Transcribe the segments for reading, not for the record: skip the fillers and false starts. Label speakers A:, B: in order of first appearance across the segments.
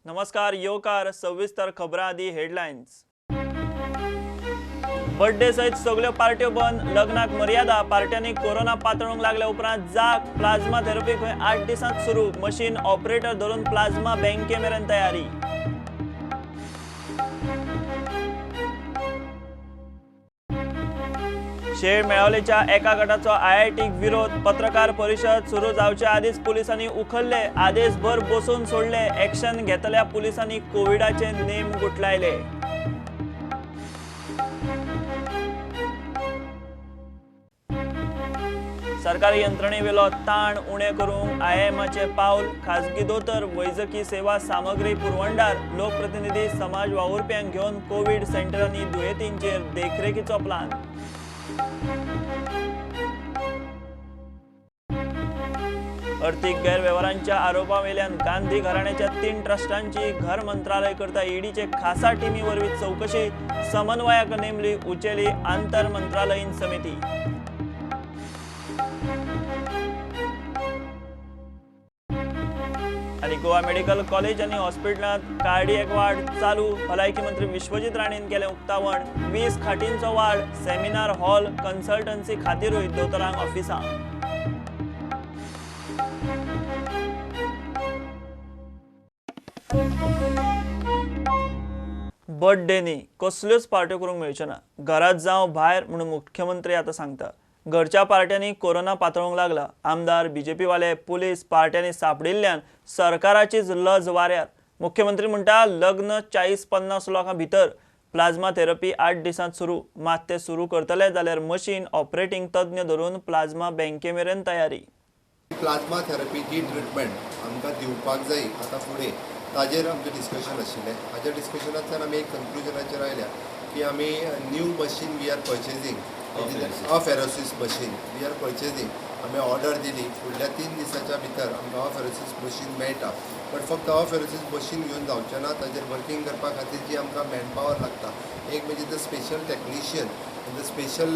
A: नमस्कार, येवकार. सविस्तर खबरां आदी हेडलायन्स. बर्थडे सयत सगल्यो पार्ट्यो बंद, लग्नाक मर्यादा. पार्ट्यांनी कोरोना पातळूंक लागल्या उपरांत जाग. प्लाझ्मा थेरपी खंय 8 दिसांत सुरू. मशीन ऑपरेटर धरून प्लाझ्मा बँके मेरेन तयारी. शेळ मेळावलेच्या एका गटाचो आयआयटीक विरोध. पत्रकार परिशद सुरू जावच्या आदीच पुलिसांनी उखल्ले. आदेशभर बसून सोडले. एक्शन घेतल्या पुलिसांनी कोविडाचे नेम गुठलायले. सरकारी यंत्रणेवेलो ताण उणें करूंक आयआयएमाचें पावल. खाजगी दोतोर, वैजकी सेवा सामग्री पुरवणदार, लोकप्रतिनिधी, समाज वावुरप्यांक घेवन कोवीड सेंटरांनी दुयेंतींचेर देखरेखीचो प्लान. अर्थीक गैरवेव्हारांच्या आरोपावेल्यान गांधी घराण्याच्या 3 ट्रस्टांची घर मंत्रालय करता ईडीचे खासा टिमी वरवीं चवकशी. समन्वयाक नेमली उचेली आंतर मंत्रालयीन समिती. आनी गोवा मेडिकल कॉलेज आनी हॉस्पिटलांत कार्डियक वार्ड चालू. भलायकी मंत्री विश्वजीत राणेन केलें उक्तावण. 20 खाटींचो वार्ड, सेमिनार हॉल, कन्सल्टन्सी खातीरूय दोतोरांक ऑफिसां. बर्थडे कसल्योच पार्ट्यो करूंक मेळच्यो ना, घरात जावं भायर म्हणून मुख्यमंत्री आतां सांगता. घरच्या पार्ट्यांनी कोरोना पातळूंक लागला. आमदार, बीजेपीवाले, पुलीस पार्ट्यांनी सापडिल्ल्यान सरकाराचीच लज वाऱ्यार. मुख्यमंत्री म्हणटा लग्न 40-50 लोकां भितर. प्लाझ्मा थेरपी 8 दिसांत सुरू. मात ते सुरू करतले जाल्यार मशीन ऑपरेटिंग तज्ञ धरून प्लाझ्मा बँके मेरेन तयारी.
B: प्लाझ्मा थेरपीची ट्रिटमेंट आमकां दिवपाक जाय आतां फुडें, ताजेर आमचें डिस्कशन आशिल्लें. हाज्या डिस्कशनांतल्यान आमी एक कन्क्लुजनाचेर आयल्या की आमी new machine we are purchasing, apheresis machine we are purchasing. आमी ऑर्डर दिली, फुडल्या 3 दिसाच्या भितर आमकां अफेरोसीस मशीन मेळटा. बट फक्त अफेरोसीस मशीन घेवन जावचें ना, ताजेर वर्किंग करपा खातीर जी आमकां मॅनपावर लागता, एक म्हणजे the special technician, the special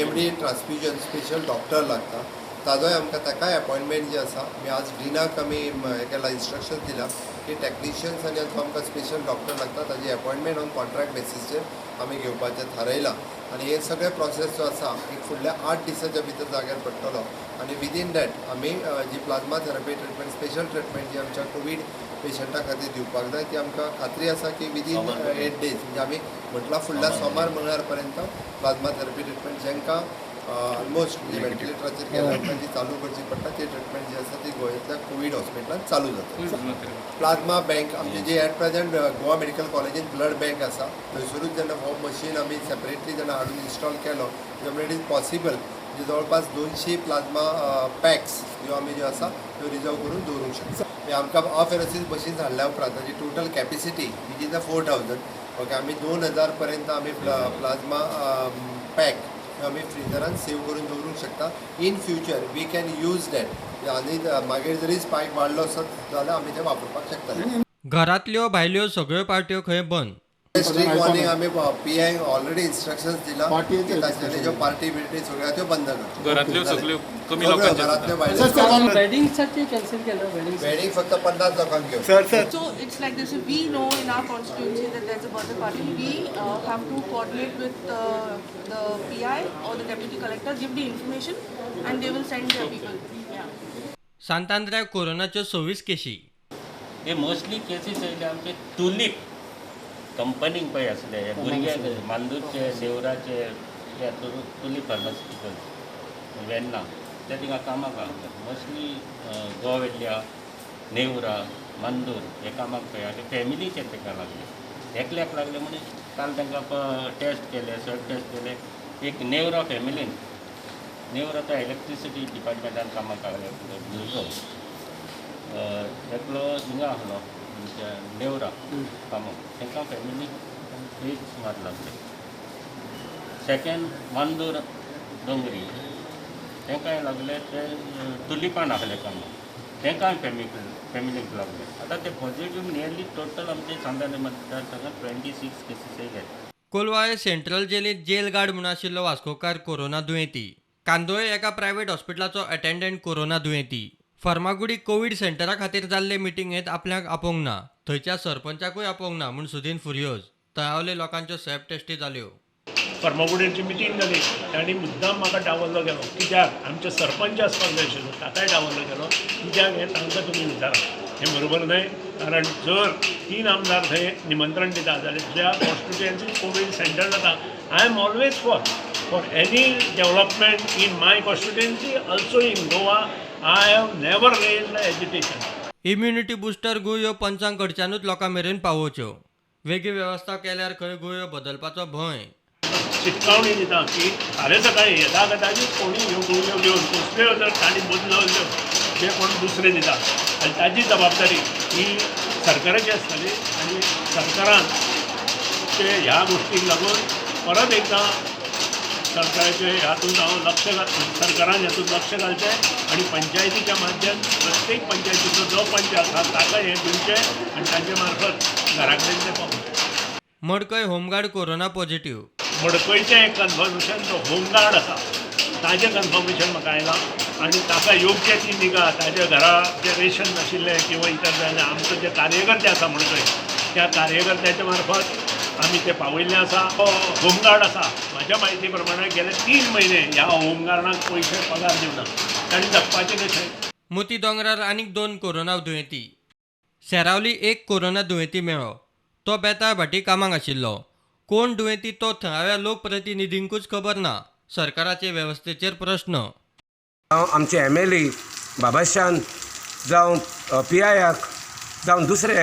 B: MD transfusion special doctor लागता. ताजोय आमकां ताकाय अपॉयंटमेंट जी आसा, आमी आज डिनाक आमी हें केला, इन्स्ट्रक्शन दिला की टॅक्निशियन्स आनी जो आमकां स्पेशल डॉक्टर लागता ताजी अपॉयंटमेंट ऑन कॉन्ट्रॅक्ट बेसीसचेर आमी घेवपाचें थारायलां. आनी हे सगळे प्रोसेस जो आसा एक फुडल्या 8 दिसाच्या भितर जाग्यार पडटलो. आनी विदीन that आमी जी plasma therapy treatment, special treatment जी आमच्या कोवीड पेशंटा खातीर दिवपाक जाय ती आमकां खात्री आसा की विदीन 8 डेज, म्हणजे आमी म्हटलां फुडल्या सोमार मंगळार पर्यंत प्लाझ्मा थेरपी ट्रिटमेंट जांकां ऑलमोस्ट व्हेंटिलेटराचेर गेल्या उपरांत जी चालू करची पडटा ती ट्रिटमेंट जी आसा ती गोंयांतल्या कोवीड हॉस्पिटलांत चालू जाता. प्लाझ्मा बँक आमची जी एट प्रेझेंट गोवा मेडिकल कॉलेजीन ब्लड बँक आसा, थंयसरूच जेन्ना हो मशीन आमी सेपरेटली जेन्ना हाडून इन्स्टॉल केलो त्यामुळे it is possible म्हणजे जवळपास 200 प्लाझ्मा पॅक्स ज्यो आमी ज्यो आसा त्यो रिजर्व करून दवरूंक शकता. आमकां अफेरोसीस मशीन हाडल्या उपरांत ताजी total capacity which is a 4000, okay, आमी 2000 पर्यंत आमी प्लाझ्मा पॅक आमी फ्रिजरान सेव करून दवरूंक शकता. In future we can use that. आनी मागीर जरी स्पायक वाडलो आसत जाल्यार आमी ते वापरपाक शकता.
C: घरांतल्यो भायल्यो सगळ्यो पार्ट्यो खंय बंद.
B: स्ट्रीक वॉर्निंग आमी पीआयक ऑलरेडी इन्स्ट्रक्शन्स दिला की तांच्यांनी ज्यो पार्टी बिर्टी सगळ्यो त्यो बंद करच्यो.
D: घरांतल्यो सगळ्यो कमी लोकांच्यो,
B: घरांतल्यो भायल्यो.
E: वेडिंगसाठी कॅन्सल केलं.
B: वेडिंग फक्त 50 लोकांक घेवन.
F: So it's like this, we know in our constituency that there's a birthday party. We have to coordinate with the PI or the deputy collector, give the information and they will send their people. Yeah.
C: सांतांद्र्या कोरोनाच्यो 26 केशी.
G: हे mostly cases येयले आमचे tulip कंपनीक पळय आसले भुरगे, मांदूरचे, नेवराचे, हे tulip pharmaceuticals Venna ते थिंगा कामाक आसले. मोस्टली गोवा वेल्ल्या, नेवरा, मांदूर हे कामाक पळय आनी फॅमिलीचे ताका लागले. एकल्याक लागले म्हणून काल तांकां टेस्ट केले, स्वॅब टेस्ट केले. एक नेवरा फॅमिलीन, नेवरा तो इलेक्ट्रिसिटी डिपार्टमेंटान कामाक लागले भुरगो एकलो हिंगा आसलो नेवरा कामाक, तांकां फॅमिलीक एक सुमार लागले. सेकेंड मांदूर दोंगरी तांकांय लागले, ते टुलिपान आसले कामाक, तांकांय फॅमिलीक लागले. आतां ते पॉझिटीव नियरली टोटल आमचे सांताने मतदारसंघात 26 केसीस येयले.
C: कोलवाळे सेंट्रल जेलींत जेल गार्ड म्हूण आशिल्लो वास्कोकार कोरोना दुयेंती. कांदोळे एका प्रायव्हेट हॉस्पिटलाचो अटेंडंट कोरोना दुयेंती. फर्मागुडी कोवीड सेंटरा खातीर जाल्ले मिटिंगेंत आपल्याक आपोवंक ना, थंयच्या सरपंचाकूय आपोवंक ना म्हूण सुदीन फुर्योज. तळावले लोकांच्यो स्वॅब टेस्टी जाल्यो.
E: फर्मागुडयेची मिटींग जाली, तांणी मुद्दाम म्हाका डावल्लो गेलो. कित्याक आमचे सरपंच आसपाक जाय आशिल्लो, ताकाय डावल्लो गेलो. कित्याक हें तांकां तुमी विचारा, हें बरोबर न्हय. कारण जर 3 आमदार थंय निमंत्रण दिता जाल्यार ज्या कॉन्स्टिट्युएन्सी कोवीड सेंटर जाता, I am always for any development in my constituency, also in Goa. I have never raised agitation.
C: Immunity booster गुळयो पंचां कडच्यानूच लोकां मेरेन पावोवच्यो. वेगळी वेवस्था केल्यार खंय गुळयो बदलपाचो भंय.
E: शिटकावणी दिता की फाल्यां सकाळीं येता कोणी ह्यो गुळयो घेवन कसल्यो जर तांणी बदलवल्यो जे कोण दुसरे दिता आनी ताजी जबाबदारी ही सरकाराची आसतली. आनी सरकारान ते ह्या गोश्टीक लागून परत एकदां सरकाराचे हातूंत हांव लक्ष सरकारान हातूंत लक्ष घालचें आनी पंचायतीच्या माध्यम प्रत्येक पंचायतीचो जो पंच आसा ताका हें दिवचें आनी तांचे मार्फत घरा कडेन तें पावोवचें.
C: मडकय होमगार्ड कोरोना पॉझिटिव्ह.
E: मडकयचें एक कन्फर्मेशन जो होमगार्ड आसा ताजें कन्फर्मेशन म्हाका आयलां आनी ताका योग्य ती निगा, ताज्या घरा जें रेशन नाशिल्लें किंवा इतर जाल्यार आमचो जे कार्यकर्ते आसा मडकय त्या कार्यकर्त्याच्या मार्फत आमी ते पावयल्लें आसा. हो होमगार्ड आसा, म्हाज्या म्हायती प्रमाणे गेले 3 म्हयने ह्या होमगार्डाक पयशे पगार दिवना, तांणी जगपाचें कशें.
C: मोती दोंगरार आनीक 2 कोरोना दुयेंती. सेरावली 1 कोरोना दुयेंती मेळ्ळो, तो बेताळ भाटी कामाक आशिल्लो. कोण दुयेंती तो थळाव्या लोकप्रतिनिधींकूच खबर ना. सरकाराचे वेवस्थेचेर प्रश्न.
H: आमचे MLA बाबाशान जावं PIक जावं दुसरे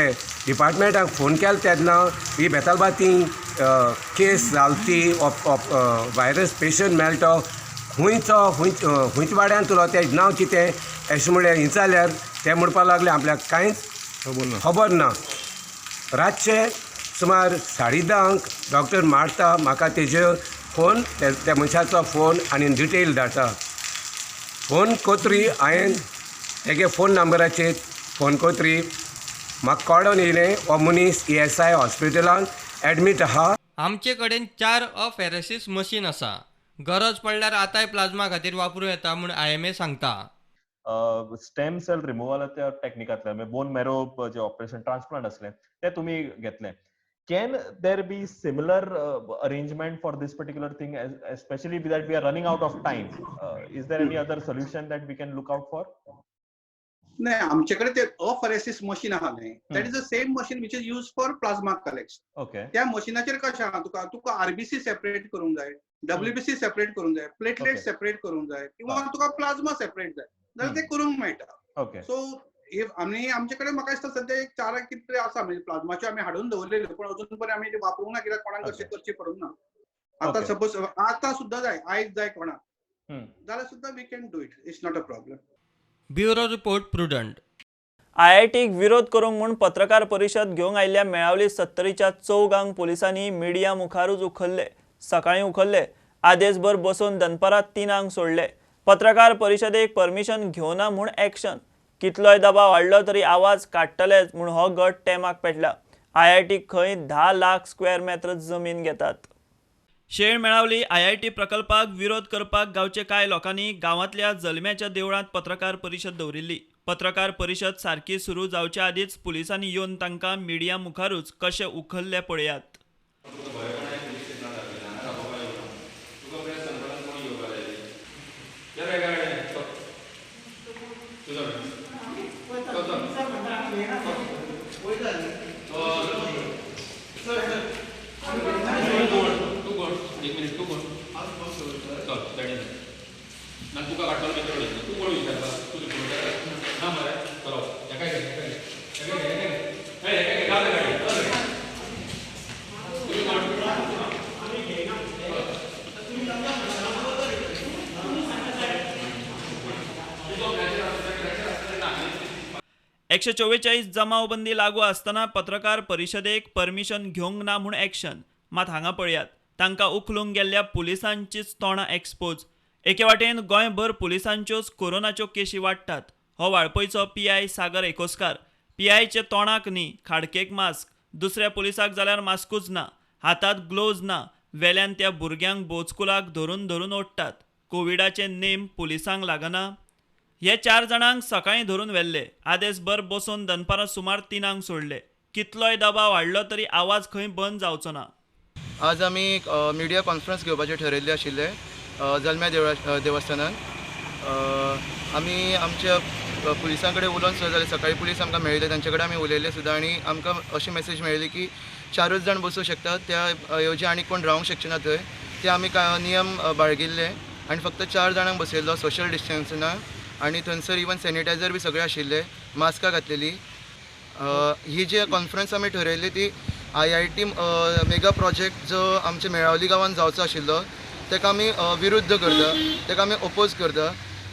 H: डिपार्टमेंटाक फोन केलो तेन्ना ही बेतालबाती केस जाली ती व्हायरस पेशंट मेळटो खुंयचो खुंयच्या वाड्यान तुलो तें नांव कितें अशें म्हणल्यार विचारल्यार ते म्हणपाक लागले आपल्याक कांयच खबर ना. रातचे सुमार 10:30 डॉक्टर मारता म्हाका तेजेर फोन, त्या मनशाचो फोन आनी डिटेल धाडटा. फोन कोतरी हांवें तेगे फोन नंबराचेर फोन कोतरी म्हाका कळोन येयलें हो मनीस ESI हॉस्पिटलान एडमीट आहा.
C: आमचे कडेन 4 अफेरेसीस मशीन आसा, गरज पडल्यार आतांय प्लाझ्मा खातीर वापरूं येता म्हूण IMA सांगता.
I: स्टेम सेल रिमुव्हलाच्या टॅक्निकांतल्यान म्हणजे बोन मॅरो जे ऑपरेशन ट्रान्सप्लांट असलें ते तुमी घेतलें. Can there be similar arrangement for this particular thing, especially that we are running out of time? Is there any other solution that we can look out for?
J: नाही, आमच्याकडे ते अफरेसिस machine आहा न्ही, that is the same machine which is use for plasma collection.
I: Okay,
J: त्या मशीनाचेर कशें आहा, तुका तुका आरबीसी सेपरेट करूंक जाय, डब्ल्यूबीसी सेपरेट करूंक जाय, प्लेटलेट सेपरेट करूंक जाय किंवा तुका प्लाझ्मा सेपरेट जाय जाल्यार ते करूंक मेळटा. सो if आमी आमचे कडेन म्हाका दिसता सद्या एक 4 कितें आसा, म्हणजे प्लाझ्माच्यो आमी हाडून दवरलेल्यो, पूण अजून पर्यंत आमी वापरूंक ना कित्याक कोणाक कशें करची पडूंक ना. आतां सपोज आतां सुद्दां जाय, आयज जाय कोणाक जाल्यार सुद्दां we can do it, it's not a problem.
C: Bureau report, Prudent.
A: IITक विरोध करूंक म्हूण पत्रकार परिशद घेवंक आयिल्ल्या मेळावली 70च्या 4 पुलिसांनी मिडिया मुखारूच उखल्ले. सकाळीं उखल्ले, आदेसभर बसोवन दनपारां 3 सोडले. पत्रकार परिशदेक परमिशन घेवना म्हूण एक्शन. कितलोय दबाव हाडलो तरी आवाज काडटलेच म्हूण हो गट तेमाक पेटला. IIT खंय 10 लाख स्क्वेअर मेत्र जमीन घेतात. शेळ मेळावली IIT प्रकल्पाक विरोध करपाक गांवचे कांय लोकांनी गांवांतल्या जल्म्याच्या देवळांत पत्रकार परिशद दवरिल्ली. पत्रकार परिशद सारकी सुरू जावच्या आदींच पुलिसांनी येवन तांकां मिडिया मुखारूच कशें उखल्ले पळयात. एकशे 44 जमावबंदी लागू आसतना पत्रकार परिशदेक परमिशन घेवंक ना म्हूण एक्शन. मात हांगा पळयात, तांकां उखलूंक गेल्ल्या पुलिसांचीच तोंडां एक्सपोज. एके वाटेन गोंयभर पुलिसांच्योच कोरोनाच्यो केशी वाडटात. हो वाळपयचो PI सागर एकोस्कार. PIचे तोंडाक न्ही खाडकेक मास्क, दुसऱ्या पुलिसाक जाल्यार मास्कूच ना, हातात ग्लोव्ज ना, वेल्यान त्या भुरग्यांक बोचकुलाक धरून धरून ओडटात. कोविडाचे नेम पुलिसांक लागना. हे 4 जाणांक सकाळीं धरून व्हेल्ले. आदेसभर बसोवन दनपारां सुमार 3 सोडले. कितलोय दबाव हाडलो तरी आवाज खंय बंद जावचो ना.
K: आज आमी मिडिया कॉन्फरन्स घेवपाचें ठरयल्लें आशिल्लें जल्म्या देवस्थानान. आमी आमच्या पुलिसां कडेन उलोवन सुद्दां जालें. सकाळीं पुलीस आमकां मेळिल्ले, तांचे कडेन आमी उलयले सुद्दां आनी आमकां अशी मॅसेज मेळ्ळी की 4 जाण बसूंक शकतात, त्या येवजी आनी कोण रावंक शकचे ना थंय. ते आमी नियम बाळगिल्ले आनी फक्त 4 जाणांक बसयल्लो सोशल डिस्टन्सिंगाक आनी थंयसर इवन सॅनिटायझर बी सगळें आशिल्ले, मास्कां घातलेली. ही जी कॉन्फरन्स आमी ठरयल्ली ती IIT mega project जो आमच्या मेळावली गांवांत जावचो आशिल्लो ताका आमी विरुद्ध करता, ताका आमी ओपोज करता.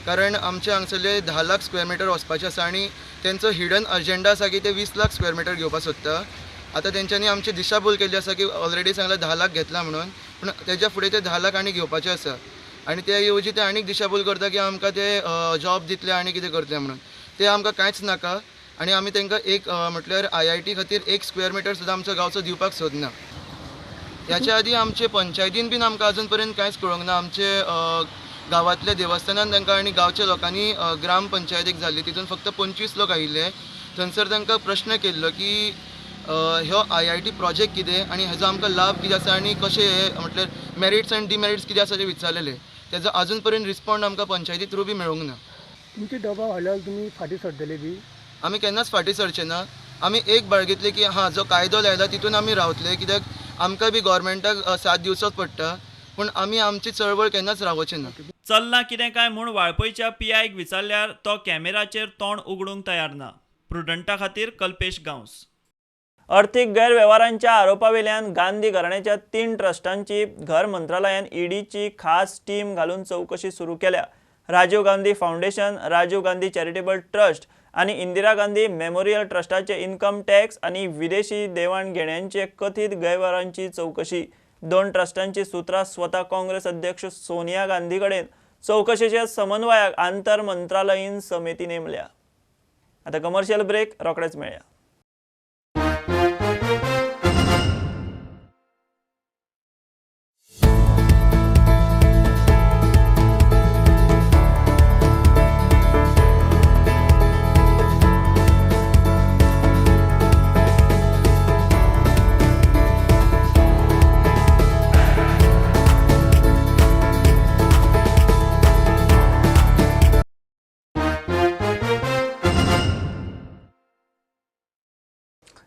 K: कारण आमचे हांगसरले 10 लाख स्क्वेअर मिटर वचपाचें आसा आनी तेंचो हिडन अजेंडा आसा की ते 20 लाख स्क्वेअर मिटर घेवपाक सोदता. आतां तेंच्यांनी आमची दिशाभूल केल्ली आसा की ऑलरेडी सांगला 10 लाख घेतला म्हणून, पूण तेज्या फुडें ते 10 लाख आनी घेवपाचे आसा आनी ते येवजी ते आनीक दिशाभूल करता की आमकां ते जॉब दितले आनी कितें करतले म्हणून. ते आमकां कांयच नाका आनी आमी तांकां एक म्हटल्यार IIT खातीर 1 स्क्वेअर मिटर सुद्दां आमचो गांवचो दिवपाक सोदना. ह्याच्या आदी आमचे पंचायतीन बीन आमकां अजून पर्यंत कांयच कळोंक ना. आमचे गांवांतल्या देवस्थानान तांकां आनी गांवच्या लोकांनी ग्राम पंचायत एक जाल्ली, तितून फक्त 25 लोक आयिल्ले. थंयसर तांकां प्रश्न केल्लो की ह्यो IIT project कितें आनी हेजो आमकां लाभ कितें आसा आनी कशें हे म्हटल्यार मेरिट्स आनी डिमेरिट्स कितें आसा ते विचारलेले. तेजो अजून पर्यंत रिस्पोंड आमकां पंचायती थ्रू बी मेळूंक ना.
L: तुमची दबाव हाडल्यार तुमी फाटीं सरतले बी?
K: आमी केन्नाच फाटीं सरचे ना. आमी एक बाळगितले की हां जो कायदो लायला तितून आमी रावतले, कित्याक आमकां बी गव्हर्मेंटाक साथ दिवचोच पडटा, पूण आमी आमची चळवळ केन्नाच रावचे ना.
A: चल्लां कितें काय म्हूण वाळपयच्या PIक विचारल्यार तो कॅमेराचेर तोंड उगडूंक तयार ना. प्रुडंटा खातीर कल्पेश गांवस. अर्थीक गैरवेव्हारांच्या आरोपावेल्यान गांधी घराण्याच्या 3 ट्रस्टांची घर मंत्रालयान ईडीची खास टीम घालून चवकशी सुरू केल्या. Rajiv Gandhi foundation, Rajiv Gandhi charitable trust आनी इंदिरा गांधी मेमोरियल ट्रस्टाचे इन्कम टॅक्स आनी विदेशी देवाण घेण्यांचे कथीत गैरवेव्हारांची चवकशी. 2 ट्रस्टांची सूत्रां स्वता काँग्रेस अध्यक्ष सोनिया गांधी कडेन चवकशेच्या समन्वयाक आंतर मंत्रालयीन समिती नेमल्या. आता कमर्शियल ब्रेक, रोखडेच मेळया.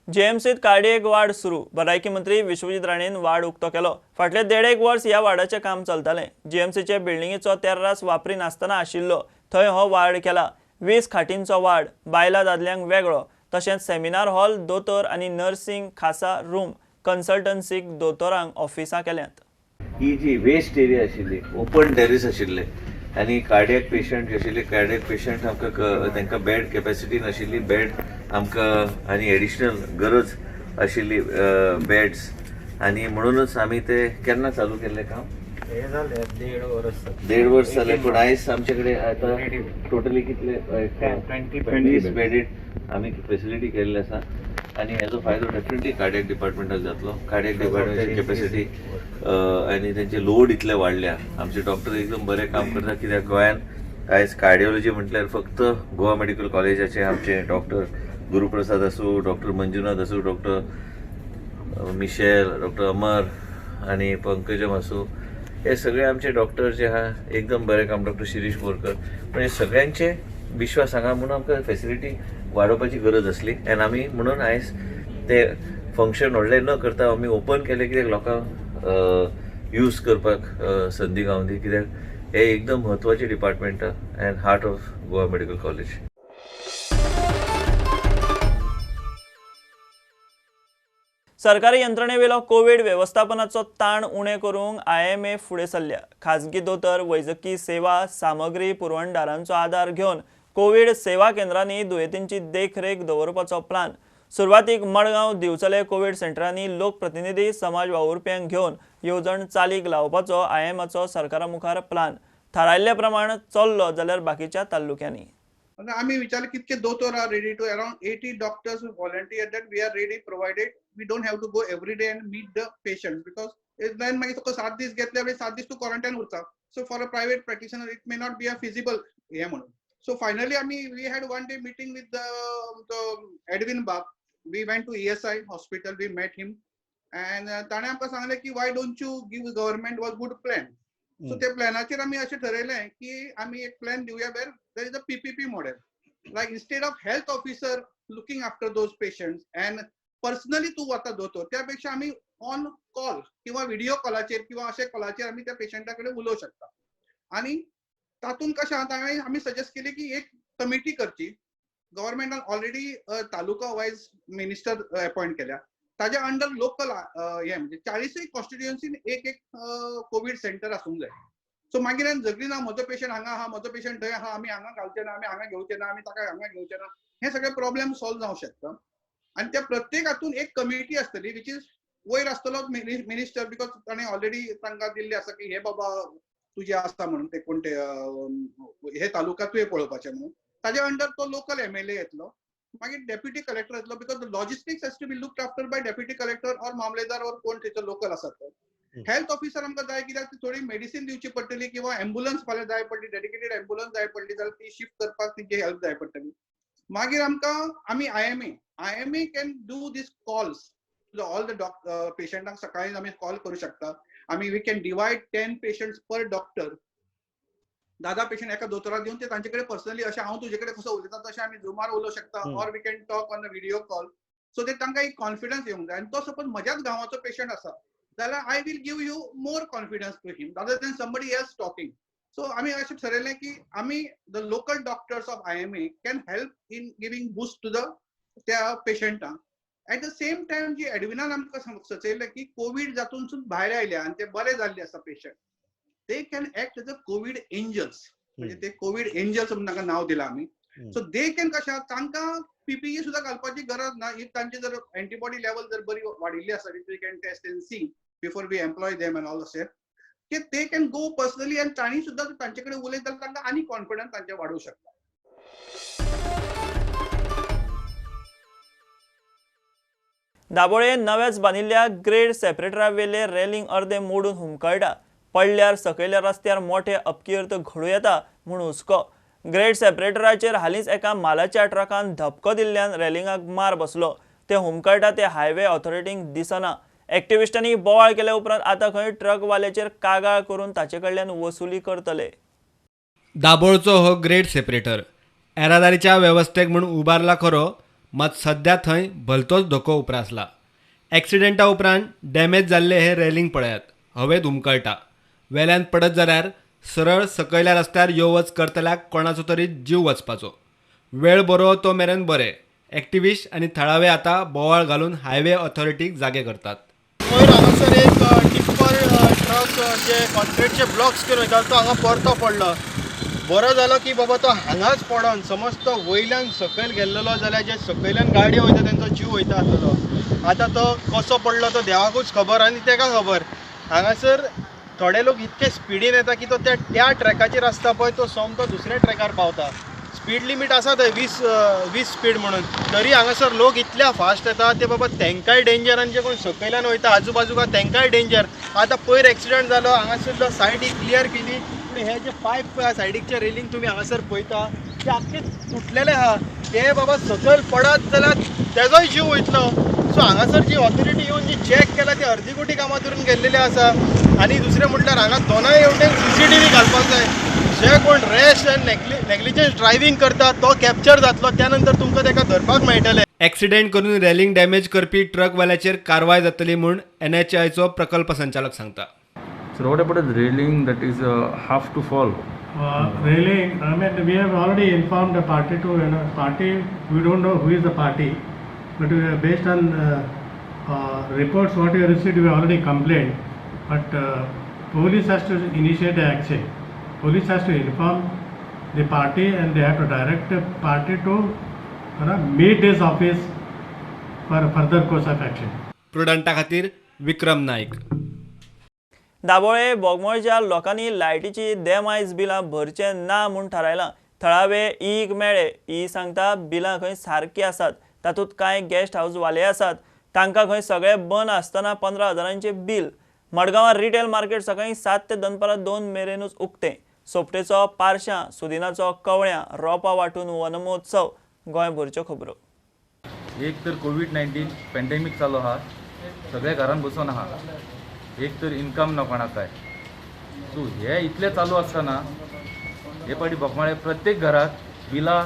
A: जीएमसीत कार्डियक वार्ड सुरू. भलायकी मंत्री विश्वजीत राणेन वार्ड उक्तो केलो. फाटले 1.5 वर्स ह्या वार्डाचें काम चलतालें. जीएमसीचे बिल्डिंगेचो तेर्रास वापरी नासतना आशिल्लो थंय हो वार्ड केला. 20 खाटींचो वार्ड, बायलां दादल्यांक वेगळो, तशेंच सेमिनार हॉल, दोतोर आनी नर्सिंग खासा रूम, कन्सल्टन्सीक दोतोरांक ऑफिसां केल्यांत.
M: ही जी वेस्ट एरिया आशिल्ली, ओपन टेरिस आशिल्ले आनी कार्डियक पेशंट आशिल्ले, कार्डियक पेशंट आमकां तांकां बेड कॅपॅसिटी नाशिल्ली, बेड आमकां आनी एडिशनल गरज आशिल्ली बेड्स, आनी म्हणूनच आमी ते केन्ना चालू केल्लें काम?
G: हे जालें 1.5 वर्स.
M: 1.5 वर्स जालें, पूण आयज आमचे कडेन आतां टोटली कितले 20 बेडीड आमी फेसिलिटी केल्ली आसा आनी हेजो फायदो डेफिनेटली कार्डियक डिपार्टमेंटाक जातलो. कार्डियक डिपार्टमेंटाची कॅपॅसिटी आनी तेंचे लोड इतले वाडल्या. आमचे डॉक्टर एकदम बरें काम करता, कित्याक गोंयांत आयज कार्डियोलॉजी म्हटल्यार फक्त गोवा मेडिकल कॉलेजाचे आमचे डॉक्टर गुरुप्रसाद आसूं, डॉक्टर मंजुनाथ आसूं, डॉक्टर मिशेल, डॉक्टर अमर आनी पंकजम आसूं, हे सगळे आमचे डॉक्टर जे आहा एकदम बरें काम, डॉक्टर शिरीष बोरकर, पण हे सगळ्यांचे विश्वास हांगा म्हणून आमकां फेसिलिटी वाडोवपाची गरज आसली आनी आमी म्हणून आयज ते फंक्शन व्हडलें न करता आमी ओपन केलें, कित्याक लोकांक यूज करपाक संदी गावंदी, कित्याक हे एकदम म्हत्वाचें department and heart of Goa medical college.
A: सरकारी यंत्रणेवेलो कोविड वेवस्थापनाचो ताण उणें करूंक IMA फुडें सरल्या. खाजगी दोतोर, वैजकी सेवा सामग्री पुरवणदारांचो आदार घेवन कोविड सेवा केंद्रांनी दुयेंतींची देखरेख दवरपाचो प्लान. सुरवातीक मडगांव दिवचले कोविड सेंटरांनी लोकप्रतिनिधी, समाज वावुरप्यांक घेवन येवजण चालीक लावपाचो IMAचो सरकारा मुखार प्लान. थारायल्ले प्रमाण चल्लो जाल्यार बाकीच्या तालुक्यांनी
J: आमी विचारले कितके दोतोर are ready to, around 80 doctors volunteer that we are ready provided we don't have to go every day and meet the patient, because then मागीर तुका 7 दीस घेतले 7 दीस तूं क्वॉरंटायन उरता. So for a private practitioner it may not be a feasible हें म्हणून. So finally आमी we had one day meeting with the Edwin Bab. We went to ESI hospital, we met him and ताणें आमकां सांगलें की why don't you give government was good plan. So त्या प्लॅनाचेर आमी अशें ठरयलें की आमी एक प्लॅन दिवया where there is a PPP model, like instead of health officer looking after those patients and personally तूं वता दोतोर, त्या पेक्षा आमी ऑन कॉल किंवा व्हिडिओ कॉलाचेर किंवा अशे कॉलाचेर आमी त्या पेशंटा कडेन उलोवंक शकता. आनी तातूंत कशें आहा, हांवें आमी सजेस्ट केली की एक कमिटी करची. गव्हर्मेंटान already taluka wise minister appoint केल्या, ताज्या अंडर लोकल हे म्हणजे 40 कॉन्स्टिट्युएन्सीन एक एक कोवीड सेंटर आसूंक जाय. सो मागीर झगडी ना, म्हजो पेशंट हांगा आहा, म्हजो पेशंट थंय आहा, आमी हांगा घालचे ना, आमी हांगा घेवचे ना, आमी ताका हांगा घेवचे ना, हे सगळे प्रॉब्लेम सॉल्व जावंक शकता. आनी त्या प्रत्येक हातून एक कमिटी आसतली which is वयर आसतलो मिनिस्टर, because ताणें ऑलरेडी तांकां दिल्लें आसा की हे बाबा तुजे आसा म्हणून ते कोण ते हे तालुका तुवें पळोवपाचे म्हणून. ताज्या अंडर तो लोकल एमएलए येतलो, मागीर डेप्युटी कलेक्टर येतलो, because logistics has to be looked after by deputy collector or mamlatdar or कोण थंयसर लोकल आसा तो. हेल्थ ऑफिसर आमकां जाय कित्याक ती थोडी मेडिसीन दिवची पडटली किंवा एम्बुलन्स फाल्यां जाय पडली, डेडिकेटेड एम्बुलन्स जाय पडली जाल्यार ती शिफ्ट करपाक तिची हेल्प जाय पडटली. मागीर आमकां आमी IMA can do these calls all the पेशंटांक सकाळी आमी कॉल करूं शकता. आमी we can divide 10 patients per doctor, 10 patient एका दोतोराक दिवन ते तांचे कडेन पर्सनली अशें हांव तुजे कडेन कसो उलयता तशें आमी झुमार उलोवंक शकता, or we can talk on a video call. So ते तांकां एक कॉन्फिडन्स येवंक जाय. आनी तो सपोज म्हज्याच गांवाचो पेशंट आसा जाल्यार I will give you more confidence to him rather than somebody else talking. So आमी अशें ठरयलें की आमी the local doctors of IMA can help in giving boost to the त्या पेशंटांक. एट the same time जी एडविनान आमकां सुचयलें की कोवीड जातूनसून भायर आयल्या आनी ते बरे जाल्ले आसा patient, they can act as a COVID angels, म्हणजे ते कोवीड एंजल्स म्हणून तांकां नांव दिलां आमी. सो they can कशें तांकां पीपीई सुद्दां घालपाची गरज ना. If तांची जर एंटीबॉडी लेवल जर बरी वाडिल्ली आसा, which we can test and see before we employ them and all अशें की they can go personally आनी तांणी सुद्दां तांचे कडेन उलयत जाल्यार तांकां आनी कॉन्फिडन्स तांचे वाडूंक शकता.
A: दाबोळे नव्याच बांदिल्ल्या ग्रेड सेपरेटरा वेले रेलिंग अर्दे मोडून हुमकळटा, पडल्यार सकयल्या रस्त्यार मोठे अपकिर्त घडूं येता म्हूण हुस्को. ग्रेड सेपरेटराचेर हालींच एका मालाच्या ट्रकान धपको दिल्ल्यान रेलिंगाक मार बसलो. ते हुमकळटा ते हायवे ऑथॉरिटींक दिसना. एक्टिविस्टांनी बोवाळ केल्या उपरांत आतां खंय ट्रकवाल्याचेर कागाळ करून ताचे कडल्यान वसुली करतले.
C: दाबोळचो हो ग्रेड सेपरेटर येरादारीच्या वेवस्थेक म्हूण उबारला खरो, मात सद्या थंय भलतोच धोको उप्रासला. एक्सिडेंटा उपरांत डॅमेज जाल्ले हे रेलिंग पळयात, हवेत हुमकळटा. वेल्यान पडत जाल्यार सरळ सकयल्या रस्त्यार यो वच करतल्याक कोणाचो तरी जीव वचपाचो. वेळ बरो तो मेरेन बरें. एक्टिविस्ट आनी थळावे आतां बोवाळ घालून हायवे ऑथॉरिटीक जागे करतात.
K: वयर हांगासर एक टिप्पर ट्रक जे कॉन्क्रिटचे ब्लॉक्स घेवन वयतालो तो हांगा परतो पडलो. बरो जालो की बाबा तो हांगाच पडोन, समज तो वयल्यान सकयल गेल्लो जाल्यार जे सकयल्यान गाडयो वयता तेंचो जीव वयता आसलेलो. आतां तो कसो पडलो तो देवाकूच खबर आनी तेका खबर. हांगासर थोडे लोक इतके स्पिडीन येता की तो त्या ट्रॅकाचेर आसता पळय तो सोमतो दुसऱ्या ट्रॅकार पावता. स्पीड लिमीट आसा थंय 20 स्पीड म्हणून, तरी हांगासर लोक इतल्या फास्ट येता ते बाबा तेंकांय डेंजर आनी जे कोण सकयल्यान वयता आजूबाजूक तेंकांय डेंजर. आतां पयर एक्सिडंट जालो हांगासरलो सायडीक क्लियर केली, पूण हे जे पायप सायडीकचे रेलिंग तुमी हांगासर पळयता ते आख्खे तुटलेले आहा, ते बाबा सकयल पडत जाल्यार तेजोय जीव वयतलो. सो हांगासर जी ऑथॉरिटी येवन जी चॅक केला ती अर्दी कोटी कामां धरून गेल्लेली आसा. आनी दुसरें म्हटल्यार हांगा दोनाय हेवटेन CCTV घालपाक जाय. जे कोण रॅश आनी नेग्लिजन्स ड्रायव्हींग करता तो कॅप्चर जातलो, त्या नंतर तुमकां ताका धरपाक मेळटलें.
C: एक्सिडेंट करून रेलिंग डॅमेज करपी ट्रकवाल्याचेर कारवाय जातली म्हूण NHAIचो प्रकल्प संचालक सांगता.
D: So what about the railing that is half to fall?
N: Railing, I mean, we have already informed the party to, you know, party, we don't know who is the party, but we are based on reports what we have received, we already complained, but police has to initiate the action. Police has to inform the party and they have to direct the party to, you know, meet this office for further course of action.
C: प्रुडंटा खातीर विक्रम नाईक.
A: दाबोळे बोगमोळच्या लोकांनी लायटीची देमायज बिलां भरचें ना म्हूण थारायलां. थळावे ईक मेळे E सांगता बिलां खंय सारकी आसात, तातूंत कांय गेस्ट हावस वाले आसात तांकां खंय सगळे बंद आसतना 15,000 बील. मडगांवां रिटेल मार्केट सकाळीं 7 ते दनपारां 2 मेरेनूच उक्तें. सोपटेचो पारशां, सुदिनाचो कवळ्यां रोपां वांटून वनमहोत्सव. गोंयभरच्यो खबरो.
O: एक तर कोवीड-19 पॅन्डेमीक चालू आहा, सगळे घरान बसून आहा, एक तर इन्कम ना कोणाक काय. सो हे इतलें चालू आसतना हे पाटी बोकमाळे प्रत्येक घराक बिलां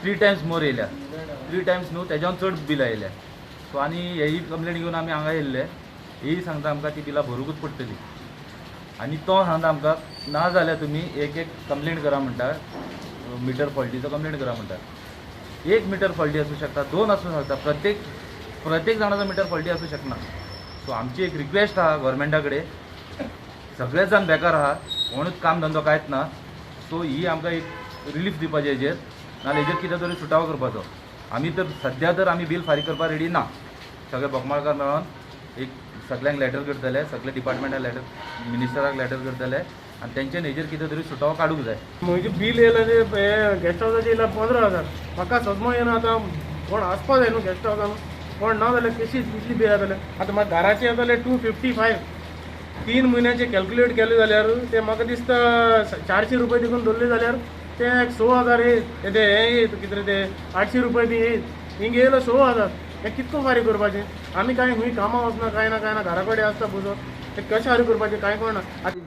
O: 3 टायम्स मोर येयल्या, 3 टायम्स न्हू तेज्यान चड बिलां येयल्या. सो आनी हेही कंप्लेन घेवन आमी हांगा येयल्ले, हेय सांगता आमकां ती बिलां भरूंकूच पडटली. आनी तो सांगता आमकां ना जाल्यार तुमी एक एक कंप्लेन करा म्हणटा, मिटर फॉल्टीचो कंप्लेन करा म्हणटा. एक मिटर फॉल्टी आसूं शकता, 2 आसूं शकता, प्रत्येक प्रत्येक जाणाचो मिटर फॉल्टी आसूं शकना. सो आमची एक रिक्वेस्ट आहा गव्हर्मेंटा कडेन, सगळे जाण बेकार आहा, कोणूच काम धंदो कांयच ना. सो ही आमकां एक रिलीफ दिवपाची हेजेर, नाजाल्यार हेजेर कितें तरी सुटावो करपाचो. आमी तर सद्या तर आमी बील फारीक करपाक रेडी ना. सगळे बोकमाळकार मेळोन एक सगळ्यांक लेटर करतले, सगळे डिपार्टमेंटाक लेटर, मिनिस्टराक लेटर करतले आनी तेंच्यान हेजेर कितें तरी सुटावो काडूंक जाय.
P: म्हजें बील येयलां तें गेस्ट हावसाचें येयलां 15,000. म्हाका सजमो येना आतां कोण आसपा जाय न्हू गेस्ट हावसान, कोण ना जाल्यार कशी इतली बिल जातलें. आतां म्हाका घराचें येतलें 255, 3 म्हयन्याचें कॅल्क्युलेट केलें जाल्यार तें म्हाका दिसता 400 रुपया देखून धरले जाल्यार तें 6,000 येयत, तें हें येयत कितें तें 800 रुपया बी येयत. हिंगा येयलो 6,000. हें कितको फारीक करपाचें? आमी कांय खंय कामां वचना, कांय ना कांय ना, घरा कडेन आसता बसून, तें कशें फारीक करपाचें कांय कळना.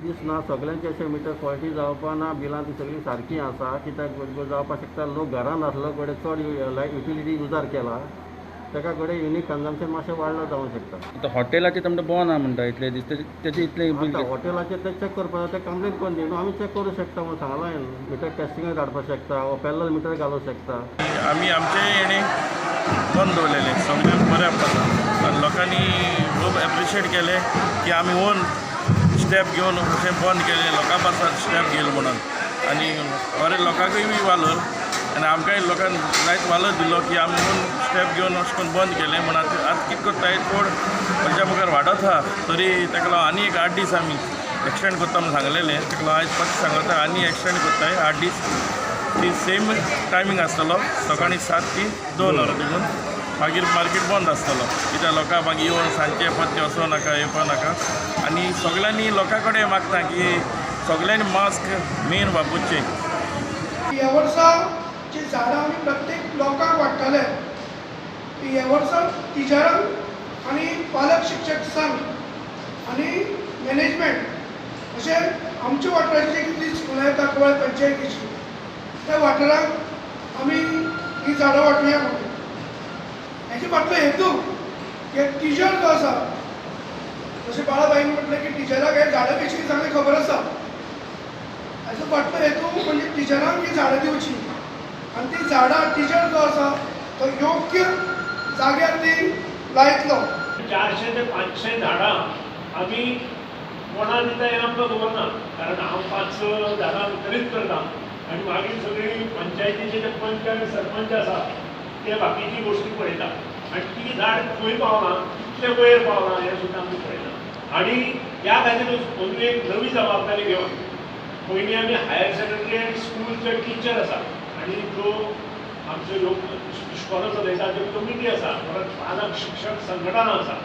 Q: दिसना सगळ्यांचे अशें मिटर फॉल्टी जावपा ना, बिलां ती सगळीं सारकी आसा. कित्याक जावपाक शकता लोक घरान आसलो कडेन चड लायट युटिलिटी युजार केला, ताका कडेन युनीक कन्जम्पशन मातशें वाडलो जावंक शकता.
R: आतां हॉटेलाचें तुमकां बंद आहा म्हणटा इतले दीस, तेजें इतलें बील
Q: हॉटेलाचें तें चॅक करपाक तें कंप्लेन करून दी न्हू, आमी चॅक करूं शकता म्हणून सांगलां हांवें. मिटर टेस्टिंगाक धाडपाक शकता वो पॅरलल मिटर घालूंक शकता.
S: आमी आमचे हेणें बंद दवरलेलें सगळ्यांक बऱ्याक पडटा आनी लोकांनी खूब एप्रिशिएट केलें की आमी ओन स्टेप घेवन अशें बंद केलें, लोकां पासत स्टेप घेयल म्हणून. आनी बरें लोकांकूय बी वालोर आनी आमकांय लोकांक जायत वालोर दिलो की आमी ओन स्टेप घेवन अशें करून बंद केलें म्हण. आतां कितें करताय चड खंयच्या मुखार वाडत आहा तरी ताका लागून आनी एक 8 दीस आमी एक्सटेंड करता म्हूण सांगलेलें, ताका लागून आयज परत सांगता आनी एक्सटेंड करताय 8 दीस. ती सेम टायमींग आसतलो, सकाळीं 7 ते 2 वरां देखून, मागीर मार्केट बंद आसतलो. कित्याक लोकांक मागीर येवन सांजचे परते वचों नाका, येवपा नाका. आनी सगळ्यांनी लोकां कडेन मागता की सगळ्यांनी मास्क मेन वापरचें.
T: ह्या वर्सा जी झाडां आमी प्रत्येक लोकांक वाडटले, ह्या वर्सा टिचरांक आनी पालक शिक्षक संघ आनी मॅनेजमेंट अशें आमच्या वाठाराची जी कितलीं स्कुलां येता कुवळे पंचायतीची त्या वाठाराक आमी ही झाडां वांटुया म्हणून. हेजे फाटलो हेतू की टिचर जो आसा, जशें बाळाबाईन म्हटलें की टिचराक हे झाडां विशीं चांगली खबर आसा, हाजो फाटलो हेतू म्हणजे टिचरांक ही झाडां दिवची आनी ती झाडां टिचर जो आसा तो योग्य जाग्यार ती लायतलो.
E: 400 ते 500 झाडां आमी कोणा दिता हें आमकां खबर ना, कारण हांव 5-6 झाडां वितरीत करता आनी मागीर सगळीं पंचायतीचे जे पंच आनी सरपंच आसा ते बाकीची गोश्टी पळयता आनी ती झाड खंय पावलां, कितले वयर पावलां हें सुद्दां आमी पळयता. आनी ह्या खातीर अंदू एक नवी जबाबदारी घेवन पयलीं आमी हायर सेकंडरी आनी स्कूलचे टिचर आसा आनी जो आमच्यो ह्यो इश्कोलां चलयता त्यो कमिटी आसा, परत पालक शिक्षक संघटना आसा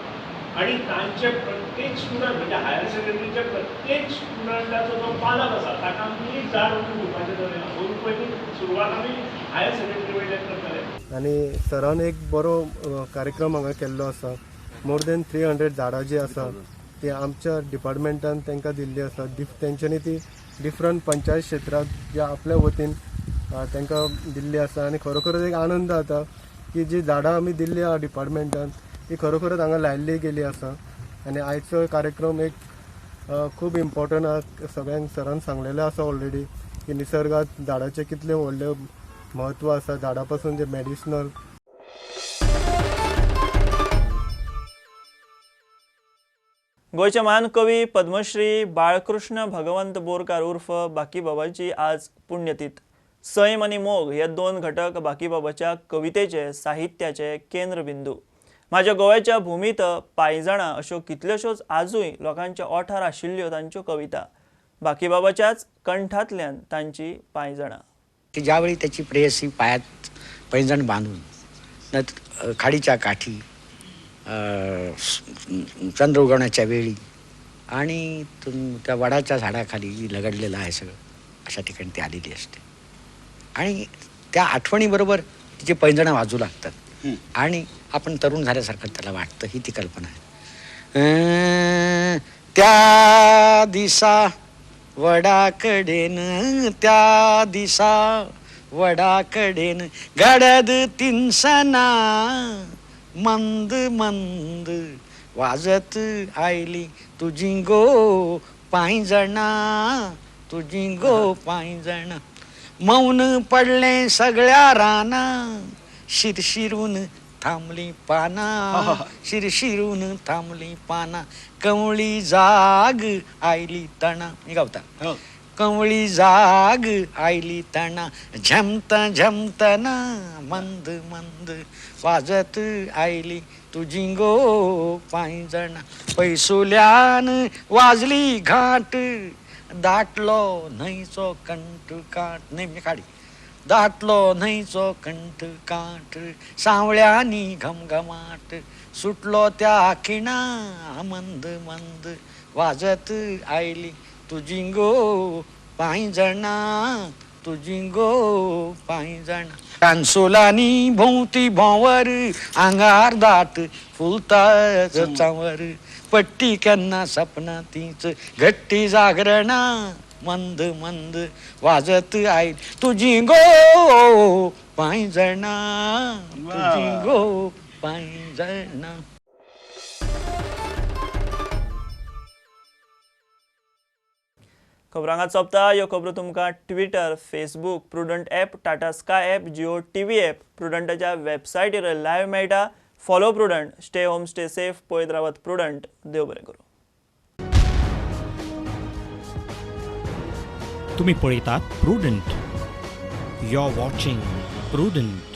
E: आनी तांचे प्रत्येक स्टुडंट म्हणजे हायर सेकंडरीच्या प्रत्येक स्टुडंटाचो जो पालक आसा ताका आमी एक झाड अंदू दिवपाचें थारयलां. अंदू पयलीं सुरवात आमी हायर सेकंडरी वयल्यान करतले.
U: आनी सरान एक बरो कार्यक्रम हांगा केल्लो आसा. मोर देन 300 झाडां जी आसा ती आमच्या डिपार्टमेंटान तांकां दिल्ली आसा. तेंच्यांनी ती डिफरंट पंचायत क्षेत्रांत ज्या आपल्या वतीन तांकां दिल्ली आसा. आनी खरोखरच एक आनंद जाता की जी झाडां आमी दिल्ली आहा डिपार्टमेंटान ती खरोखरच हांगा लायिल्ली गेली आसा. आनी आयचो कार्यक्रम एक खूब इम्पॉर्टंट आहा. सगळ्यांक सरान सांगलेलें आसा ऑलरेडी की निसर्गांत झाडाचें कितलें व्हडलें महत्व आसा, झाडां पासून जे मेडिसिनल.
A: गोंयचे महान कवी पद्मश्री बाळकृष्ण भगवंत बोरकार उर्फ बाकीबाबाची आज पुण्यतीथ. सैम आनी मोग हे 2 घटक बाकीबाबाच्या कवितेचे साहित्याचे केंद्रबिंदू. माझ्या गोव्याच्या भूमीत पांयजणां अश्यो कितल्योश्योच आजूय लोकांच्या ओंठार आशिल्ल्यो तांच्यो कविता. बाकीबाबाच्याच कंठांतल्यान तांची पांयजणां.
V: की ज्यावेळी त्याची प्रेयसी पायात पैंजण बांधून खाडीच्या काठी चंद्र उगवण्याच्या वेळी आणि तुम त्या वडाच्या झाडाखाली लगडलेलं आहे सगळं, अशा ठिकाणी ती आलेली असते आणि त्या आठवणीबरोबर तिचे पैंजणं वाजू लागतात आणि आपण तरुण झाल्यासारखं त्याला वाटतं. ही ती कल्पना आहे. त्या दिसा वडाकडेन, त्या दिसा वडाकडेन गडद तिनसना मंद मंद वाजत आयली तुजी गो पांयजणा, तुजी गो पांयजणा. मौन पडलें सगळ्या राना, शिरशिरून थांबली पाना, शिरशिरून थांबली पाना. कंवळी जाग आयली तणा, मी गावता. कंवळी जाग आयली तणा, झमता झमतना मंद मंद वाजत आयली तुजी गो पांयजणा. पैसुल्यान वाजली घाट, दाटलो न्हंयचो कंठ काट, न्हय म्हणजे काडी, दाटलो न्हंयचो कंठ काट, सांवळ्यांनी घमघमाट सुटलो त्या खिणा मंद मंद वाजत आयली तुजी गो पांयजणा, तुजी गो पांयजणा. कानसोलांनी भोंवती भोंवर, आंगार दाट फुलता चांवर, पट्टी केन्ना सपना तीच घट्टी जागरणा मंद मंद वाजत आयली तुजी गो पांयजणा, तुजी गो पांयजणा.
A: खबरांगात सोंपता. ह्यो खबरो तुमकां Twitter, Facebook, Prudent app, Tata Sky app, Jio TV app, प्रुडंटाच्या वेबसायटीर live मेळटा. Follow Prudent, stay home, stay safe. पळयत रावात प्रुडंट. देव बरें करूं.
B: तुम्ही पळयतात Prudent. You are watching Prudent.